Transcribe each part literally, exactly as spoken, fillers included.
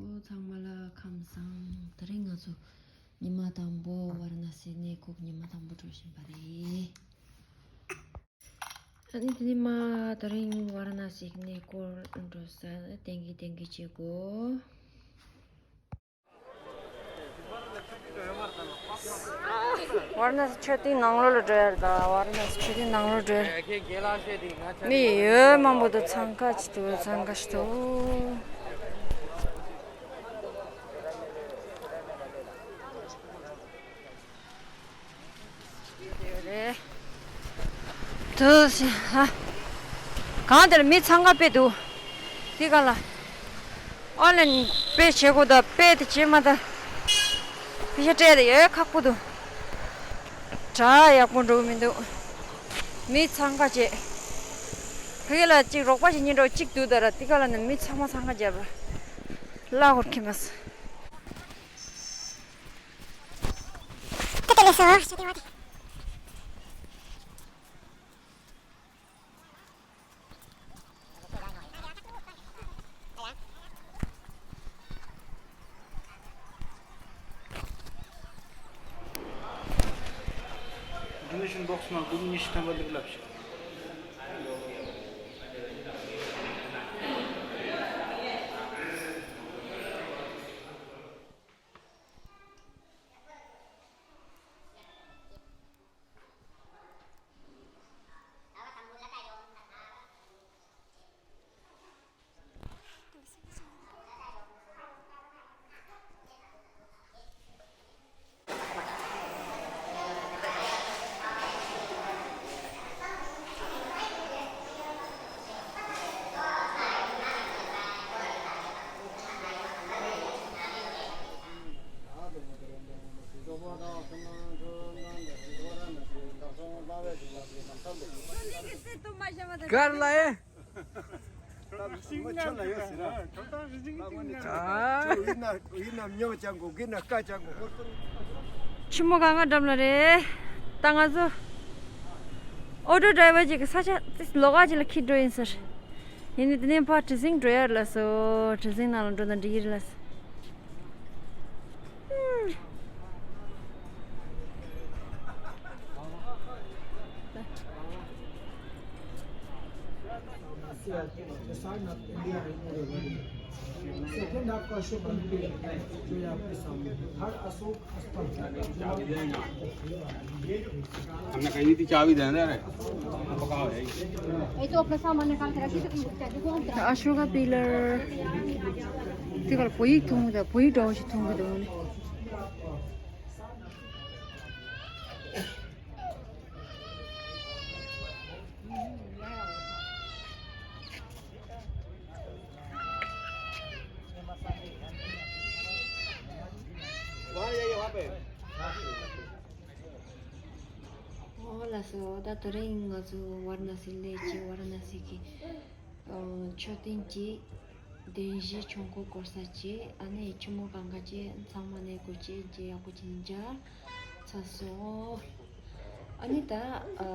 ཚང་མ་ལ་ཁམས་བཟང་། དེ་རིང་ང་ཚོ་ཉི་མ་དང་པོ་ཝཱ་ར་ཎ་སི་གནས་སྐོར་ཉི་མ་དང་པོ་འགྲོ་བཞིན་པ་རེད། ཨ་ནི་དེ་ནི་མ་དེ་རིང་ཝཱ་ར་ཎ་སི་གནས་སྐོར་འགྲོ་ས་ཏན་གི་ཏན་གི་བྱེད་དགོས། ཝཱ་ར་ཎ་སི་མཆོད་རྟེན་ནང་ལོགས་ལ་འགྲོ་ཡ་རེད་ད། ཝཱ་ར་ཎ་སི་མཆོད་རྟེན་ནང་ལོགས་འགྲོ་ཡ་རེད། མི་ཡོད་མང་པོ་འདུག་འཚང་ཁ་ཅིག་འདུག་འཚང་ཁ་ཞིག་འདུག་དུ་ཞིག་ཧ། གང་དེར་མི་འཚང་ཁ་དཔེ་འདུག་དེ་ག་ལ། ཨོན་ལན་པེ་བྱེད་དགོས་ད། པེ་དེ་བྱེད་མ་ད། པེ་ཤ་སྤྲད་དེ་ཡོད་ཁག་པོ་འདུག་དྲ་ཡག་པོ་འགྲོ་གི་མི་འདུག་མི་འཚང་ཁ་བྱེད། ཕ་གི་ལ་གཅིག་རོགས་པ་བྱེད་ཉིན་འགྲོ་གཅིག་འདུག་ད་ར། དེ་ག་ལ་ནི་མི་ཚང་མ་འཚང་ཁ་བརྒྱབ་ར། གླ་འཁོར་ཁྱིམ་མ་སོང་། Donation box ནང་དགུ་ཉི་ཤུ་ཐམ་པ་འདུག་ལབ་ཤག་གར་ལ་ཨེ། ཆུ་མོ་གང་ག་འགྲམ་ལ་རེད། ད་ང་ཚོ་ཨོ་ཊོ་ཌ་རའི་ཝར་ཅིག་གི་ས་ཆ་ལོགས་ཀ་ཅིག་ལ་འཁྱེར་འགྲོ་ཡིན་ཟེར། ཡིན་ནི་དེ་ནས་ཕར་གྲུ་གཟིངས་འགྲོ་ཡ་རེད་ལ་སོ། གྲུ་གཟིངས་ནང་ལ་འགྲོ་ན་འགྲིག་གི་རེད་ལ་སོ། सेकंड आपका शुभ अंक जो है आपके सामने। थर्ड अशोक। हमने कही थी चाबी देना रे। पका हो जाएगी। ये तो अपना सामान निकाल के रखिए, तो अशोका पिलर। तिकल पोई थूंग दा, पोई डाउश थूंग दा। वहाँ जाइए, वहाँ पे। ཨོ་ལགས་སོ། ད་དེ་རིང་ང་ཚོ་ཝཱ་ར་ཎ་སི་སླེབས་ཀྱི། ཝཱ་ར་ཎ་སི་གི་ཨ་མཆོད་རྟེན་གྱི་གདན་བཞི་ཆོས་འཁོར་བསྐོར་ས་བྱས། ཨ་ནི་ཆུ་མོ་གང་ག་བྱས། ཚང་མ་གནས་སྐོར་བྱས། རྗེས་ཡག་པོ་ཅིག་མཇལ་ཚར་སོང་། ཨ་ནི་ད་ཨ་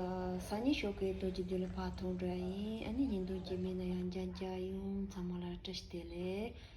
སང་ཉིན་ཞོགས་ཀའི་རྡོ་རྗེ་གདན་ལ་ཕར་ཐོན་འགྲོ་ཡ་ཡིན། ཨ་ནི་ཉིན་དུས་ཀྱི་མི་ན་ཡང་མཇལ་མཇལ་ཡོང་། ཚང་མ་ལ་བཀྲ་ཤིས་བདེ་ལེགས།